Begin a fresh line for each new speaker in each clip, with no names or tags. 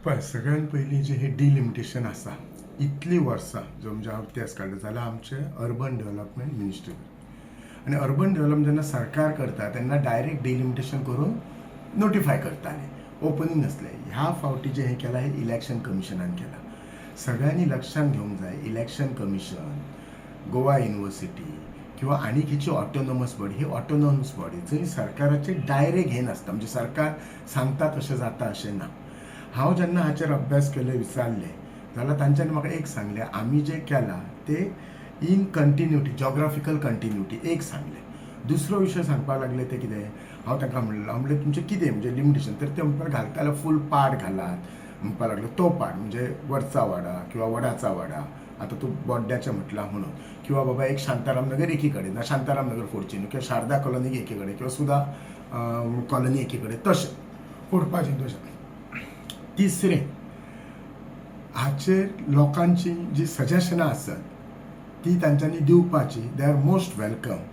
पळय, सगळ्यान पयलीं जें हें डिलिमिटेशन आसा, इतलीं वर्सां जो म्हणजे हांव इतिहास काडलो जाल्यार आमचें अर्बन डेव्हलपमेंट मिनिस्ट्री आनी अर्बन डेव्हलपमेंट जेन्ना सरकार करता तेन्ना डायरेक्ट डिलिमिटेशन करून नोटिफाय करताले, ओपनींग नासलें. ह्या फावटी जें हें केलां हें इलेक्शन कमिशनान केलां. सगळ्यांनी लक्षांत घेवंक जाय, इलेक्शन कमिशन, गोवा युनिवर्सिटी किंवा आनी खंयची ऑटोनॉमस बॉडी, ही ऑटोनॉमस बॉडी जंय सरकाराचे डायरेक्ट हें नासता, म्हणजे सरकार सांगता तशें जाता अशें ना. हांव जेन्ना हाचेर अभ्यास केले, विचारलें जाल्यार तांच्यांनी म्हाका एक सांगलें, आमी जें केलां तें इन कंटिन्युटी, जॉग्राफिकल कंटिन्युटी एक सांगलें. दुसरो विशय सांगपाक लागले ते कितें, हांव तांकां म्हणलें, हांव म्हणलें तुमचें कितें म्हणजे लिमिटेशन, तर ते म्हणपाक घालता जाल्यार फूल पार्ट घालात म्हणपाक लागले. तो पार्ट म्हणजे वरचा वाडा किंवा वडाचा वाडा, आतां तूं बोड्ड्याचें म्हटलां म्हणून, किंवा बाबा एक शांताराम नगर एकी कडेन ना, शांताराम नगर फोडची न्हू, किंवा शारदा कॉलनी एकी कडेन किंवा सुधा कॉलनी एकी कडेन, तशें फोडपाचें तशें. तिसरें, हाचेर लोकांची जी सजेशनां आसत ती तांच्यांनी दिवपाची, they are most welcome.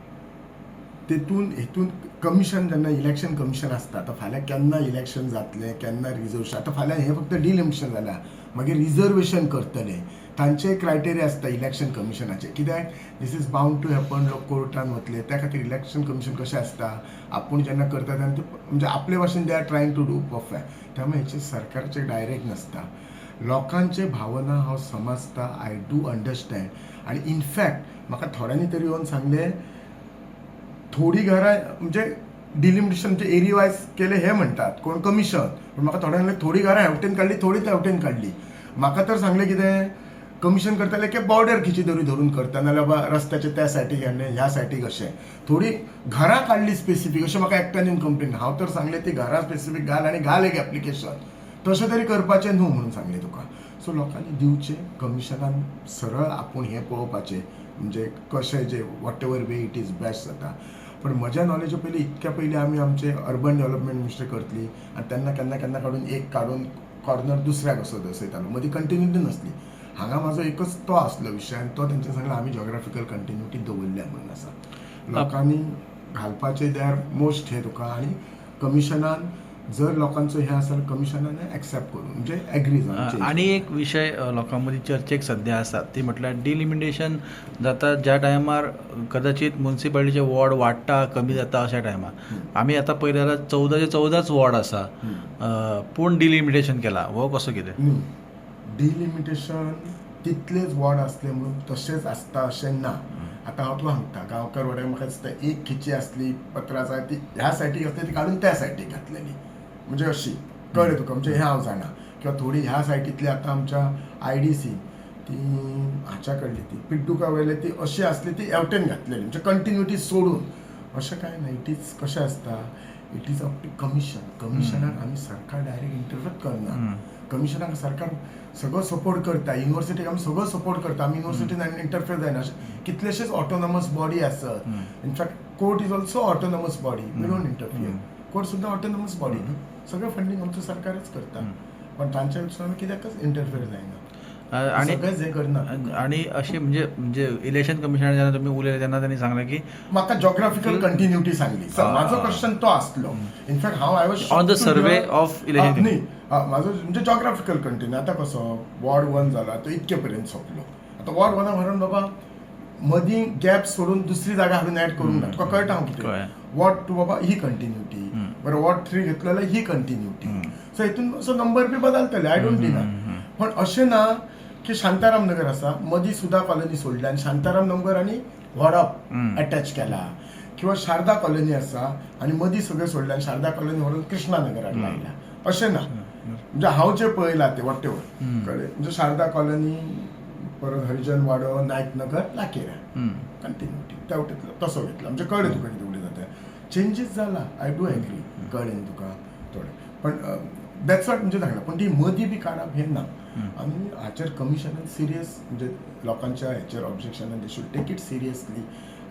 तेतून हेतून कमिशन जेन्ना इलेक्शन कमिशन आसता, आतां फाल्यां केन्ना इलेक्शन जातलें, केन्ना रिजर्वेशन, आतां फाल्यां हें फक्त डिलिमिटेशन जालां, मागीर रिजर्वेशन करतले, तांचे क्रायटेरिया आसता इलेक्शन कमिशनाचे, कित्याक this is bound to happen, लोक कोर्टान वतले. त्या खातीर इलेक्शन कमिशन कशें आसता, आपूण जेन्ना करता तेन्ना ते म्हणजे आपले भाशेन they are trying to do perfect. त्यामुळे हेचे सरकारचे डायरेक्ट नासता. लोकांचे भावना हांव समजता, I do understand. आनी इनफॅक्ट म्हाका थोड्यांनी तरी येवन सांगलें, थोडी घरां म्हणजे डिलिमिटेशन म्हणजे एरिया वायज केले हे म्हणटात कोण कमिशन, पूण म्हाका थोड्यांनी सांगलें थोडी घरां हेवटेन काडली, थोडी तेवटेन काडली. म्हाका तर सांगलें कितें कमिशन करताले की बॉर्डर खिची तरी धरून करता, नाल्यार बाबा रस्त्याचे त्या सायडीक आनी ह्या सायडीक अशें थोडी घरां काडली स्पेसिफीक, अशें म्हाका एकट्यान येवन कंप्लेन. हांव तर सांगलें ती घरां स्पेसिफीक घाल आनी घाल एक एप्लिकेशन, तशें तरी करपाचें न्हू म्हणून सांगलें तुका. सो लोकांनी दिवचें कमिशनान सरळ आपूण हें पळोवपाचें, म्हणजे कशें जे whatever way it is best जाता. पण म्हज्या नॉलेजा पयलीं इतक्या पयलीं आमी आमचे अर्बन डेव्हलपमेंट मिनिस्ट्री करतली आनी तेन्ना केन्ना केन्ना काडून एक काडून कॉर्नर दुसऱ्याक असो दसयतालो, मदीं कंटिन्युटी नासली. हांगा म्हाजो एकच तो आसलो विशय आनी तो तेंच्यांनी सांगलें आमी जॉग्राफिकल कंटिन्युटी दवरल्या म्हणून आसा. लोकांनी घालपाचे they are most हे तुका, आनी कमिशनान जर लोकांचो हें आसा जाल्यार कमिशनान एक्सेप्ट करून म्हणजे एग्री जावन.
आनी एक विशय लोकां मदीं चर्चेक सद्या आसा, ती म्हटल्यार डिलिमिटेशन जाता ज्या टायमार कदाचित मुन्सिपालिटीचे वॉर्ड वाडटा कमी जाता, अशा टायमार आमी आतां पळयत जाल्यार 14चे 14च वॉर्ड आसा, पूण डिलिमिटेशन केला, हो कसो कितें?
न्हू, डिलिमिटेशन तितलेच वॉर्ड आसले म्हणून तशेंच आसता अशें ना. आतां हांव तुका सांगता, गांवकर वाड्यार म्हाका दिसता एक खिची आसली पत्राचा, ती ह्या सायडीक आसली, ती काडून त्या सायडीक घातलेली, म्हणजे अशी कळ्ळें तुका, म्हणजे हें हांव जाणा. किंवा थोडी ह्या सायडींतली आतां आमच्या आयडीसी ती हाच्या कडली ती पिड्डुका वयले ती अशी आसली, ती हेवटेन घातलेली, म्हणजे कंटिन्युटी सोडून. अशें कांय ना. It is कशें आसता, it is up to commission. कमिशनाक आमी सरकार डायरेक्ट इंटरफेर करना. कमिशनाक सरकार सगळो सपोर्ट करता, युनिवर्सिटीक आमी सगळो सपोर्ट करता, आमी युनिवर्सिटीन इंटरफेर जायना. अशें कितलेशेच ऑटोनॉमस बॉडी आसत. In fact, court is also autonomous body, we don't interfere. Court सुद्दां ऑटोनॉमस बॉडी न्हू, सगळें फंडींग आमचें सरकारच करता, पण तांच्या विशीं आमी कित्याकच इंटरफेर जायना.
आनी
सगळेंच हें करना.
आनी अशें म्हणजे म्हणजे इलेक्शन कमिशनार जेन्ना तुमी उलयले तेन्ना तांणी सांगलें की
म्हाका जॉग्राफिकल कंटिन्युटी सांगली. म्हाजो क्वेश्चन तो आसलो. इनफॅक्ट हांव I was
On the survey of election.
न्ही, म्हाजो म्हणजे जॉग्राफिकल कंटिन्यू. आतां कसो वॉर्ड वन जाला तो इतके पर्यंत सोंपलो, आतां वॉर्ड वना व्हरून बाबा मदीं गॅप सोडून दुसरी जागा हाडून ऍड करूंक ना. तुका कळटा हांव कितें?
कळ्ळें.
वॉर्ड टू बाबा ही कंटिन्युटी, बरं वॉर्ड थ्री घेतलो जाल्यार ही कंटिन्युटी, सो हितून असो नंबर बी बदलतले, I don't deny. पण अशें ना की शांताराम नगर आसा, मदीं सुधा कॉलनी सोडल्या आनी शांताराम नगर आनी व्हडप अटॅच केला, किंवा शारदा कॉलनी आसा आनी मदीं सगळें सोडलें आनी शारदा कॉलनी व्हरून कृष्णा नगराक लायल्या, अशें ना. म्हणजे हांव जें पळयलां तें what ever कळ्ळें, म्हणजे शारदा कॉलनी परत हरिजन वाडो, नायक नगर, लाकेरा कंटिन्युटी त्या वटेंतलो तसो घेतला. म्हणजे कळ्ळें तुका कितें उलयता तें? चेंजीस जाला, I do agree, कळ्ळें न्ही तुका थोडें, पण that's what म्हणजे सांगलां, पण ती मदीं बी काडप हें ना. आनी हाचेर कमिशनान सिरियस म्हणजे लोकांच्या हेचेर ऑब्जेक्शनान they should take it seriously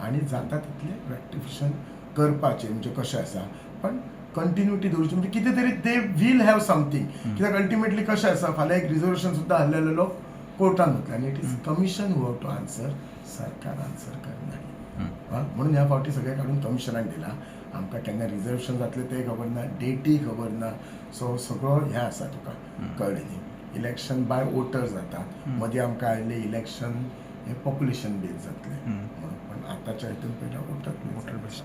आनी जाता तितलें रेक्टिफिकेशन करपाचें. म्हणजे कशें आसा, पण कंटिन्युटी दवरची, म्हणजे कितें तरी they will have something, कित्याक अल्टिमेटली कशें आसा, फाल्यां एक रिजर्वेशन सुद्दां आहलेले लोक कोर्टान वतले आनी it is commission who have to answer, सरकार आन्सर करना. आं, म्हणून ह्या फावटी सगळें काडून कमिशनाक दिलां. आमकां केन्ना रिजर्वेशन जातलें तें खबर ना, डेटीय खबर ना. सो सगळो हें आसा तुका, कळ्ळें न्ही. इलेक्शन बाय वोटर जाता. मदीं आमकां आयिल्लें इलेक्शन हें पॉप्युलेशन बेज जातलें म्हणून, पण आतांच्या हितून पयलें वोटर
वोटर बेज.